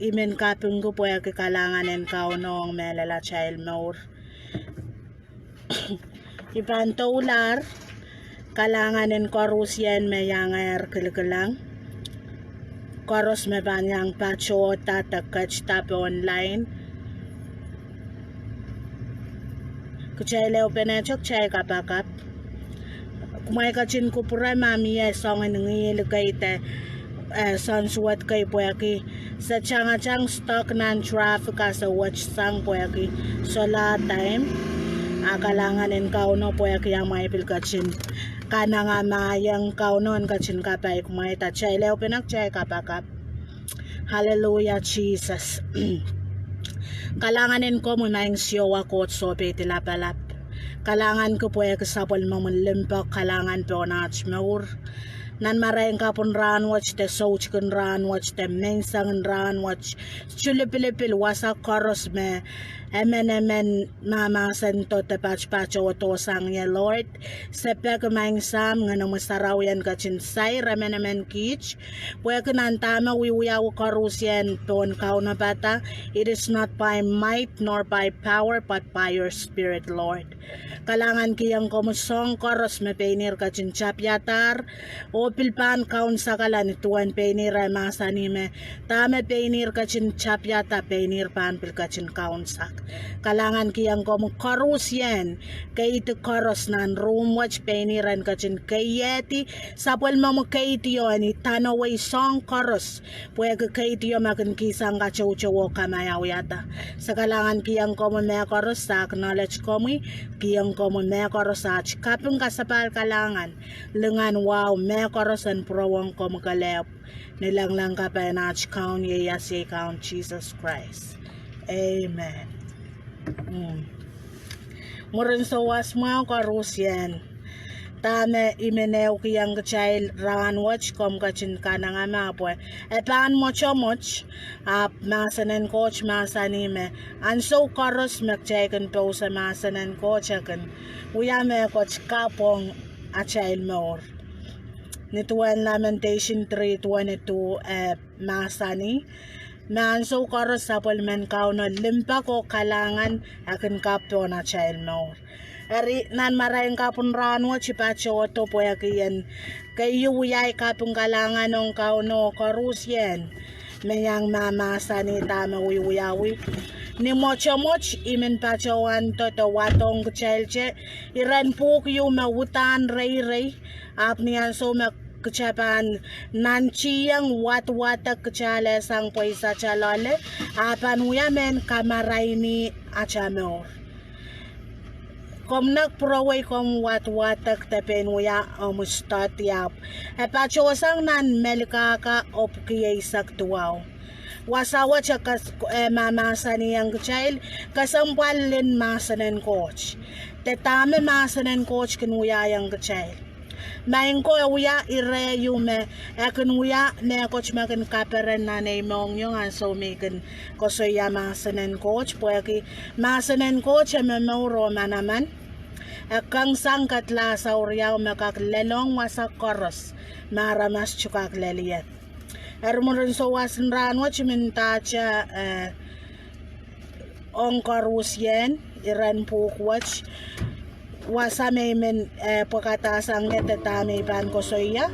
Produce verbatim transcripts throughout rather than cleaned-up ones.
I men kapingki pwehki kalahngan en Kauno ong mehlel atail mour. I pahn doulahr kalahngan en koarusie me iangehr kilikilang, koaros me pahn iang patohda de ketida pohn lain. Kitail ehupene kitail kapakap. Kumwail ketin kupwure ma mie soangen ngihl kei de, eh, soansuwed kei pwehki se tangatang stuck nan traffic a se wet sang pwehki solar time. A kalahngan en Kauno pwehki amwail pil ketin kanengamahiong Kauno en ketin kapai kumwail. Atail ehupene kitail kapakap. Hallelujah, Jesus. Kalahngan en komwi maing Siohwa Koht Sohpeidi Lapalap. Kalahngan ki pwehki sapwellimomwi limpoak kalahngan pohn at mour. Nan marain kapw en rahnwet de soutikin rahnwet de menseng en rahnwet, tulipilipil wasa koaros me emenemen mahmahsen doadoahk patpatohdo sang ie, Lord. Se peki maing Sahm Ngehnomwi Sarawi en ketin sair emenemen kiht, pwehki nan dahme wiewiawi koarusie pohn kaunopada, it is not by might nor by power, but by your spirit, Lord. Kalahngan kihong komwi soahng koaros me pein ihr ketin tapihadahr, oh pil pahn kaunsekala ni duwen pein ihr mahsanih me dahme pein ihr ketin tapihada pein ihr pahn pil ketin kaunsak. Kalahngan kihong komwi koarusie, keidi koaros nan room wet pein ihr en ketin keiehdi, sapwellimomwi keidio en idanowei soahng koaros, pwehki keidio me kin kihsang katoutou oh kamaiauiada. Se kalahngan kihong komwi mehkoaros, se acknowledge komwi, kihong komwi mehkoaros at kaping, kasapahl, kalahngan, lingan, wahu, mehkoaros en pwurowong komwi kelehpw. Ni lenglang kapai en at Kaun, ieias iei Kaun Sises Krais. Amen. Mwurin souwas mwahu koarusie, dahme I men ehukihong kitail rahnwet, komw ketin kanengamah pwe e pahn mwotomwot, ahpw mahsen en Koht mahsanih me ansou koaros me kitail kin pouse mahsen en Koht e kin wia mehkot kapw ong atail mour. Ni duwen Lamentation three twenty-two, eh, mahsanih me ansou koaros sapwellimen Kauno limpoak oh kalahngan e kin kapw pohn atail mour. Eri nan marain kapw en rahnwet I patohdo pwehki en keieu wia ei kaping kalahngan ong Kauno koarusie me iang mahmahsanih dahme wiewiawi. Ni mwotomwot I men patohwando de wadohng kitailte iren pwuhk ieu me uhdahn reirei, ahpw ni ansou me kita pahn nantihong wadwadek kita lel sang pweisata loale, a pahn wia mehn kamaraini ata mour. Komw nek pwurowei komw wadwadek de pein wia omw study, ahpw e patohsang nan Melkahka ahpw kihsang duwau. Wasa wet e mahmahsanihong kitail kesempwal en mahsen en Koht de dahme mahsen en Koht kin wiahiong kitail. Maing ko, e wia ire ieu me e kin wia mehkot me kin kaperen nan ei mohngiong ansou me I kin koasoia mahsen en Koht, pwehki mahsen en Koht e momour oh manaman. E kengsang kedlahsau riau me kak lelohng wasa koaros me aramas tuhkak lel ie. Eri mwurin souwas en rahnwet I men ndahte, eh, ong koarusie iren pwuhk wet, wasa me I men, eh, pwekadahsang ie de dahme I pahn koasoia: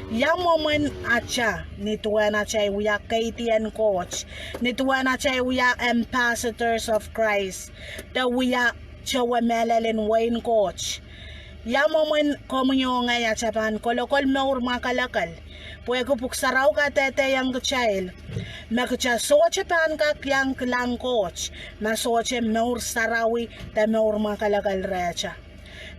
Ia mwomwen ata ni duwen atail wia keidi en Koht, ni duwen atail wia ambassadors of Christ, de wia towe mehlel en wehin Koht? Ia mwomwen komwi oh ngehi ata pahn kolokol mour mwakelekel? Pwehki Pwuhk Sarawi kadehdehiong kitail me kita sohte pahn kak iang kilang Koht ma sohte mour sarawi de mour mwakelekel rehta.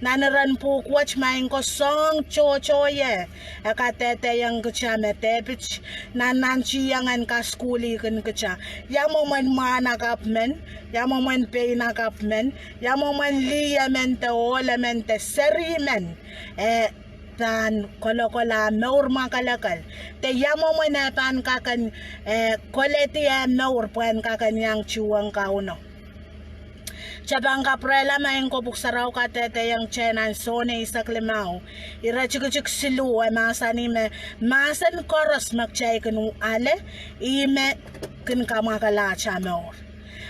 Nan iren pwuhk wet, maing ko, soahng tohtohie e kadehdehiong kita me Depit nannantihong en kasukuhlihkin kita. Ia mwomwen mwahnakapw men, ia mwomwen peinakapw men, ia mwomwen lih emen de ohl emen de seri men e pahn kolokol ah mour mwakelekel, de ia mwomwen e pahn kak en, eh, koledi eh mour pwehn kak en iang tuhwong Kauno? Kitail pahn kapwurehla maing ko, Pwuhk Sarawi kadehdehiong kitail nan Sohn eisek limau, iretikitik siluh, e mahsanih me mahsen koaros me kitail kin ale, ih me kin kamwakele atail mour.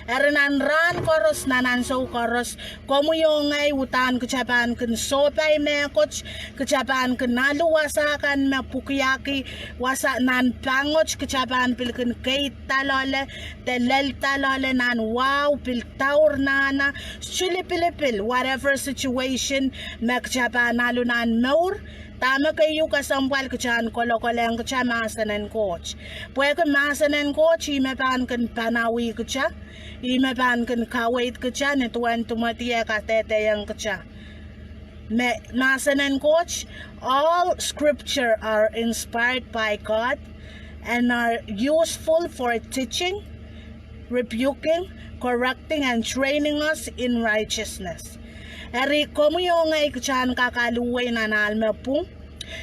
Eri nan rahn koaros, nan ansou koaros, komwi oh ngehi uhdahn kitail pahn kin sohpai mehkot, kitail pahn kin alu wasa kan me pwukiaki, wasa nan pangot kitail pahn pil kin keidda loale, de lelda loale nan wahu, pil daur nahna, sulipilipil, whatever situation me kitail pahn alu nan mour. Dahme keieu kesempwal? Kitail en kolokolehng kitail mahsen en Koht. Pwehki mahsen en Koht ih me pahn kin panawih kitail, ih me pahn kin kaweid kitail, ni duwen Timoty e kadehdehiong kitail me mahsen en Koht, all scripture are inspired by God and are useful for teaching, rebuking, correcting, and training us in righteousness. Eri komwi oh ngehi kitail en kak aluwei nan ahl me pwung,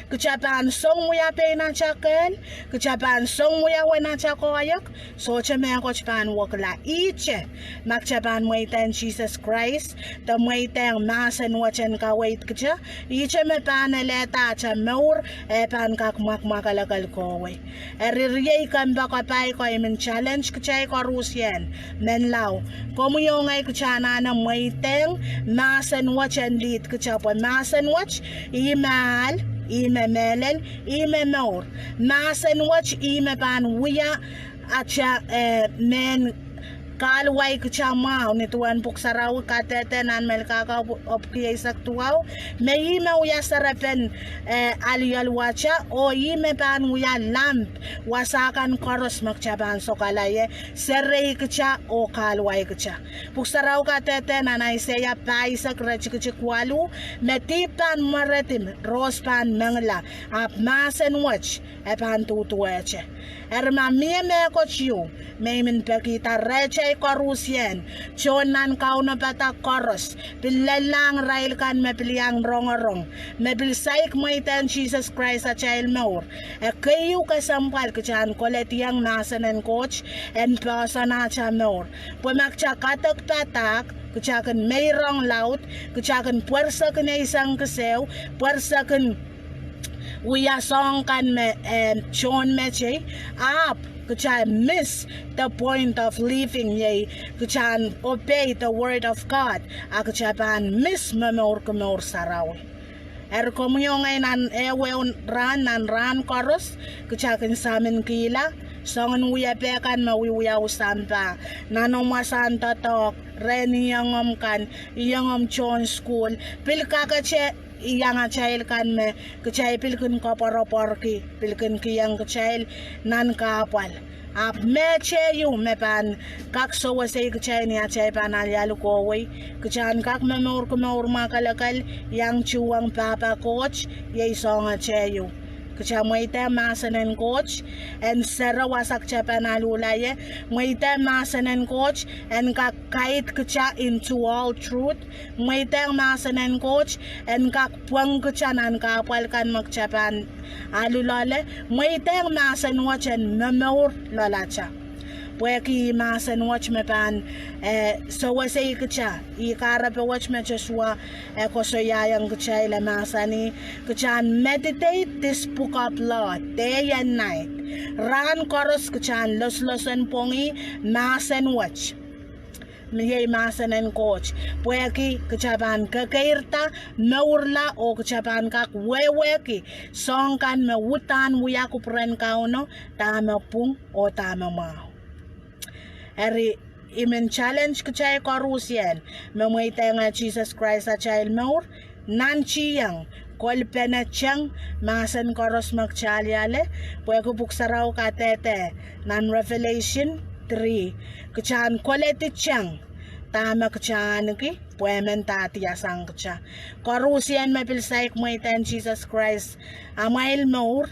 kitail pahn song wia pein atail kehl, kitail pahn song wia uwen atail koahiek, sohte mehkot pahn wekila. Ihte, ma kitail pahn mweidehng Sises Krais, de mweidehng mahsen wet en kaweid kitail, ihte me pahn alehda atail mour, e pahn kak mwakmwakelekel kohwei. Eri riei kompoakepahi ko, I men challenge kitail koarusie, menlau, komwi oh ngehi kitail anahne mweidehng mahsen wet en lead kitail, pwe mahsen wet ih me ahl, ih me mehlel, ih me mour. Mahsen wet ih me pahn wia atail, eh, mehn kahluwa kitail mwahu, ni duwen Pwuhk Sarawi kadehde nan Melkahka epwiki eisek duwau, me ih me wia serepen, eh, alialu watail, oh ih me pahn wia lamp wasa kan koaros me kitail pahn sokala ie, serei kitail oh kahluwa kitail. Pwuhk Sarawi kadehde nan Aiseia pahisek iretikitik waluh, me dihp pahn mweredi, rohs pahn mengila, ahpw mahsen wet e pahn duduwehte. Eri ma mie mehkot ieu me I men pekihda rehtail koarusie, tohn nan kaunopada koaros, pil lellahng irail kan me pil iang rongorong, me pil saik mweidehng Sises Krais atail mour, e keieu kesempwal kitail en kolediong mahsen en Koht en poahsoan atail mour. Pwe ma kitail kadek padahk, kitail kin meirong laud, kitail kin pwerisek en eisek kiseu, pwerisek en wia soahng kan me, eh, tohn mehtei, ahpw kitail miss the point of living, iei kitail en obey the word of God, a kitail pahn miss momourki mour sarawi. Eri komwi oh ngehi nan ehuehu rahn, nan rahn koaros, kitail kin sahminkihla soangen wiepe kan me wiewiawi sampah, nan omw wasahn doadoahk, rehn iengomw kan, iengomw tohn sukuhl, pil kakete iang atail kan me kitail pil kin koapworopworki, pil kin kihong kitail nan kahpwal. Ahpw mehteieu me pahn kak sewesei kitail ni atail pahn alialu kohwei, kitail en kak momourki mour mwakelekel, iang tuhwong Pahpa Koht, iei soangeteieu. Kitail mweidehng mahsen en Koht en sere wasa kitail pahn aluhla ie, mweidehng mahsen en Koht en kak guide kitail into all truth, mweidehng mahsen en Koht en kak pweng kitail nan kahpwal kan me kitail pahn alu loale, mweidehng mahsen wet en momour loalatail. Pwehki mahsen wet me pahn, eh, sewesei kitail, ih kahrepe wet me Sosua e koasoiaiong kitail, e mahsanih, kitail en meditate this book of law day and night. Rahn koaros kitail en loslosonpwongih mahsen wet, iei mahsen en Koht, pwehki kitail pahn kekeirda, mourla, oh kitail pahn kak wehwehki soahng kan me uhdahn wia kupwuren Kauno, dahme pwung oh dahme mwahu. Eri I men challenge kitail koarusie me mweidehng Sises Krais atail mour, nantihong kolpenehng mahsen koaros me kitail ale, pwehki Pwuhk Sarawi kadehde nan Revelation three, kitail en koledi teng dahme kitail ahneki, pwe e men dadiasang kitail. Koarusie me pil saik mweidehng Sises Krais amwail mour,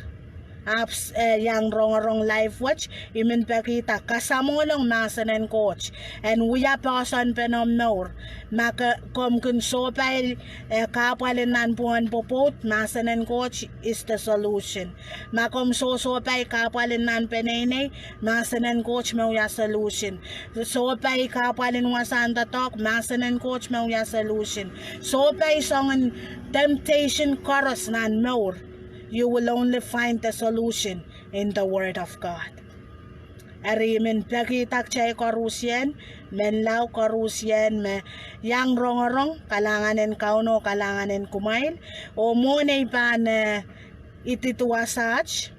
Ahpw, eh, iang rongorong life wet, I men pekihda kasamwolong mahsen en Koht en wia poahsoanpen omw mour. Ma ke, komw kin sohpai, eh, kahpwal en nan pwuhn pwopwoud, mahsen en Koht is the solution. Ma komw sohsohpai kahpwal en nan peneinei, mahsen en Koht me wia solution. Sohpai kahpwal en wasahn doadoahk, mahsen en Koht me wia solution. Sohpai soangen temptation koaros nan mour, you will only find the solution in the Word of God. Eri I men pekihda kitail koarusie, menlau koarusie me iang rongorong kalahngan en Kauno, kalahngan en kumwail, oh mwohn ei pahn, eh, idid wasaht,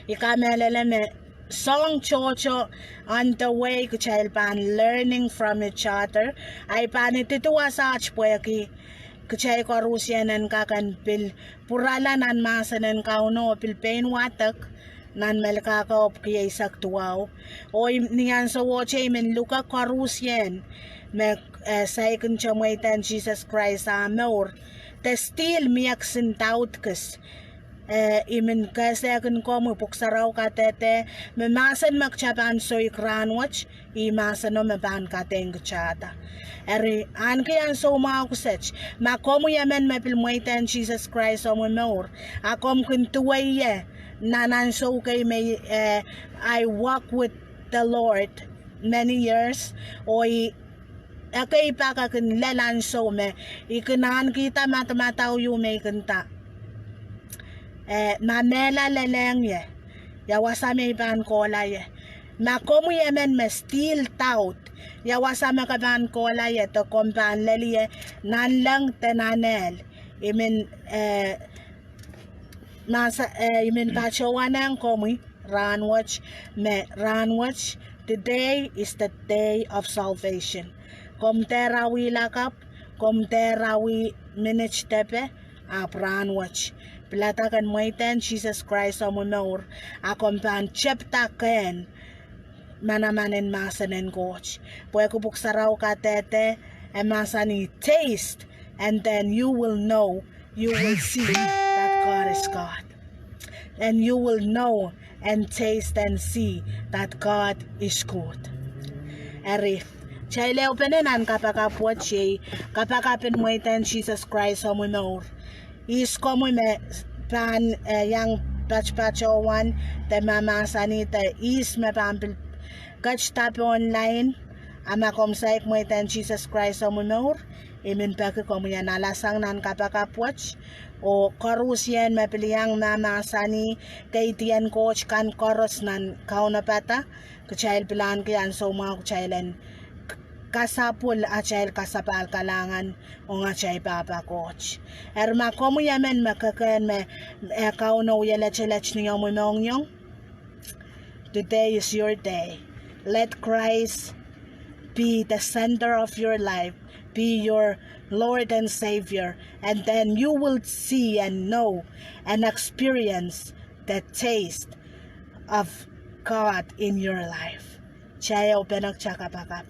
I kamehlele me soahng tohto on the way kitail pahn learning from each other. Ahi pahn idid wasaht pwehki kitail koarusie en kak en pil pwurala nan mahsen en Kauno, pil pein wadek nan Melkahka epwiki eisek duwau. Oh I, ni ahnsowohte I men luke koarusie me, eh, saikinte mweidehn Sises Krais ah mour, de still mie kisin doubt kis. Eh, I men kehsehkin komwi, Pwuhk Sarawi kadehde me mahsen me kitail pahn soik rahnwet, ih mahseno me pahn kadeik kitailda. Eri ahneki ansou mwahu kiset, ma komwi emen me pil mweidehn Sises Krais omwi mour, a komw kin duwe ie nan ansou kei me, eh, I walk with the Lord many years, oh I ekei pak e kin lel ansou me I kin ahnekihda madamadau ieu me I kin nda, eh, ma mehla lelehng ie, ia wasa me I pahn kohla ie. Ma komwi emen me still doubt, ia wasa me ke pahn kohla ie, de komw pahn lel ie nanleng de nan ehl. I men, eh, mahsa-, eh, I men patohwanehng komwi rahnwet, me rahnwet, today is the day of salvation. Komw dehr awih lakapw, komw dehr awih minit depe, ahpw rahnwet pilada ken mweidehn Sises Krais omwi mour, a komw pahn tepda kehn manaman en mahsen en Koht. Pwehki Pwuhk Sarawi kadehde, e mahsanih, taste, and then you will know, you will see that God is God. And you will know and taste and see that God is good. Eri, kitail ehupene nan kapakap wet, iei kapakap en mweidehn Sises Krais omwi mour. Ihs komwi me pahn, eh, iang patopatohwan de mahmahsanih de ihs me pahn pil ketidape online, a ma komw saik mweidehn Sises Krais omwi mour, I men peki komwi en alasang nan kapakap wet, oh koarusie me pil iang mahmahsanih keidien Koht kan koaros nan kaunopada, kitail pil ahneki ansou mwahu kitail en k-, kasapwil atail kasapahl kalahngan ong atail Pahpa Koht. Eri ma komwi emen me kekehn me, eh, Kauno wia letelet ni omwi mohngiong, today is your day. Let Christ be the center of your life, be your Lord and Savior, and then you will see and know and experience the taste of God in your life. Kitail ehupene kita kapakap.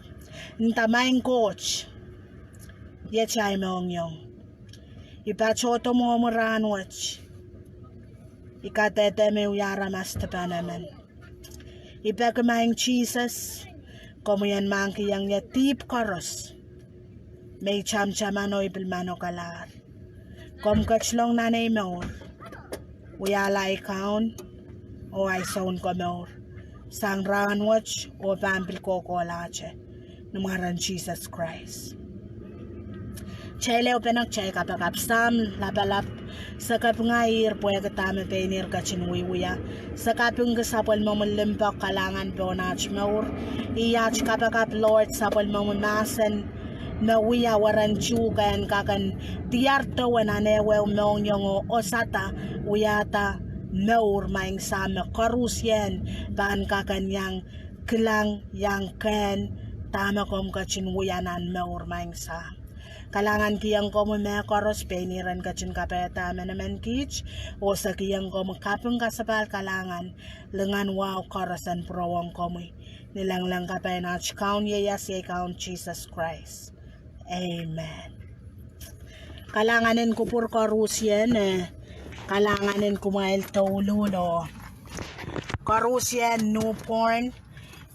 Nda: Maing Koht, iet ahi mohngiong. I patohdo mwohmwi rahnwet. I kadehde me I wia aramas dipan emen. I peki Maing Sises, komwi en mahkikihong ie dihp koaros me I tamataman oh I pil manokelahr. Komw ketilong nan ei mour, wiahla ahi Kaun oh ahi Sounkomour sang rahnwet oh pahn pil kohkohlahte, ni mwaren Sises Krais. Kitail ehupene kitail kapakap. Sahm Lapalap, se kapinga ihr pwehki dahme pein ihr ketin wiewia. Se kapingki sapwellimomwi limpoak kalahngan pohn aht mour. Ih aht kapakap, Lord, sapwellimomwi mahsen me wia weren tuhke en kak en diar dewen nan ehuehu mohngiong oh osada wiahda mour, Maing Sahm, me koarusie pahn kak en iang kilang, iang kehn dahme komw ketin wia nan mour, Maing Sahm. Kalahngankihong komwi mehkoaros, pein ihr en ketin kapaiada emenemen kiht, oh se kihong komwi kaping, kasapahl, kalahngan, lingan, wahu koaros en pwurowong komwi. Ni lengleng kapai en aht Kaun ieias, iei Kaun Sises Krais. Amen. Kalahngan en kupwur koarusie, eh, Kalahngan en kumwail douluhl oh koarusie newborn.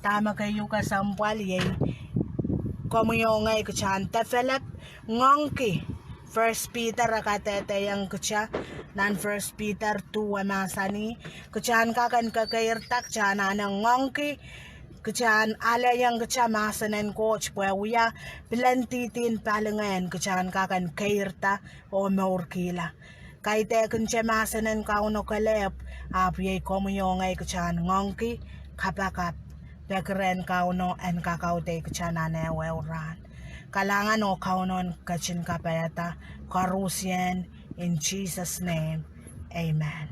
Dahme keieu kesempwal iei komwi oh ngehi kita en develop ngoangki. First Peter e kadehdehiong kita, nan First Peter two e mahsanih, kita en kak en kekeirda, kita anahne ngoangki, kita en alehiong kita mahsen en Koht pwe wia pilen dihdi en palingehn, kita en kak en keirda oh mourkihla. Kaidehkin te mahsen en Kauno kelehpw, ahpw iei komwi oh ngehi kita en ngoangki, kapakap, peki rehn Kauno en kakaudehkitail nan ehuehu rahn. Kalahngan oh Kauno en ketin kapaiada koarusie, in Jesus' name, amen.